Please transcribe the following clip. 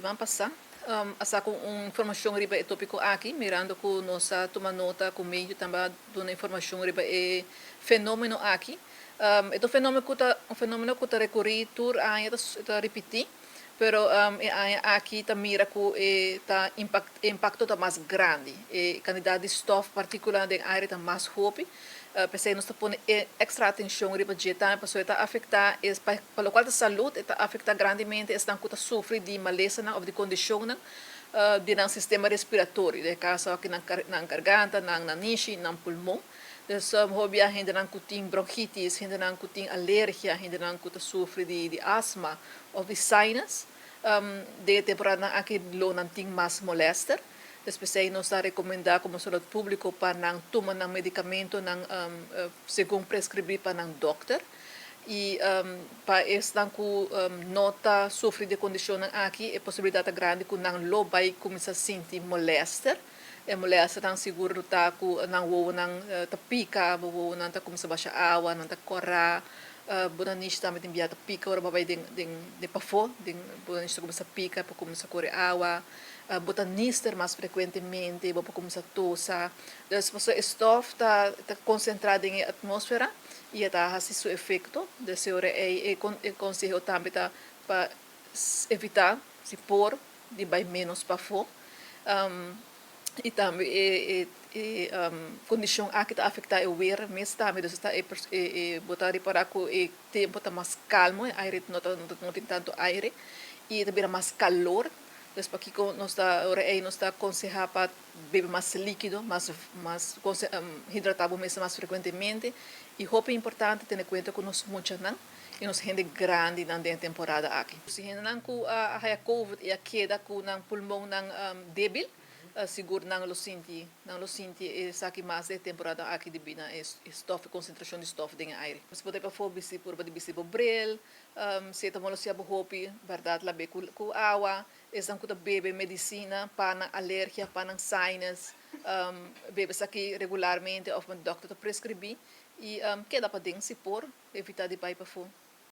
Siman pasá a saka un informashon riba e tópiko aki, mirando ku nos a tuma nota ku medio tambe a duna informashon riba e fenómeno aki. E ta un fenómeno ku ta un fenómeno ku ta rekurí tur aña, ta ripití, pero e aña aki ta mira ku e ta e impakto ta mas grandi, e kantidat di stòf, partíkulanan den aire ta mas hopi. P'esei nos ta pone e èkstra atenshon riba dje tambe pasobra e ta afektá e pa lokual ta salud e ta afektá grandemente esnan ku ta sufri di malesanan òf di kondishonnan di nan sistema respiratorio, den e kaso aki nan nan garganta, nan nanishi, nan pulmon. Dus hopi bia hendenan ku tin bronchitis, hendenan ku tin alergia, hendenan ku ta sufri di di asma òf di sinus den e temporadanan aki lo nan tin mas molèster. Espesei nos ta rekomendá komo salud públiko pa nan tuma nan medikamentonan segun preskribí pa nan dòkter. I pa esnan ku no ta sufri di e kondishonnan aki, e posibilidat ta grandi ku nan lo bai kuminsá sinti molèster. E molèsternan sigur lo ta ku nan wowonan ta pika, bo wowonan ta kuminsá basha awa, nan ta kòrá, bo nanishi tambe tin bia ta pika ora bo bai den den pafó, den bo nanishi ta kuminsá pika, por kuminsá kore awa. Bo ta nister mas frekuentemente, bo por kuminsá tosa. Dus pasobra e stof ta ta konsentrá den e atmósfera i e ta hasi su efekto. Dus e ora ei e konseho tambe ta pa evitá, si por, di bai ménos pafó. I tambe e e kondishon aki ta afektá e wer mes tambe. Dus ta e bo ta ripará ku e tempu ta mas kalmu, e aire no ta no tin tantu aire i e ta bira mas kalor. Pues pakiko nos ta ora ei nos ta konsehá pa bebe mas líkido, mas mas hidratá bo mes mas frekuentemente i hopi importante tene kuenta ku nos muchanan i nos hende grandinan den e temporada aki. Si hendenan ku a haya covid i a keda ku nan pulmonnan débil, sigur nan lo sinti nan lo sinti esaki mas den e temporada aki debí na e stòf e konsentrashon di stòf den e aire. Si bo ta pafó bisti purba di bisti bo bril. Si e ta molosia bo hopi, bèrdat lab'é ku awa. Esnan ku ta bebe medisina pa nan alergia, pa nan sinus, bebe esaki regularmente òf bo dòkter ta preskribí i keda paden si por, evitá di bai pafó.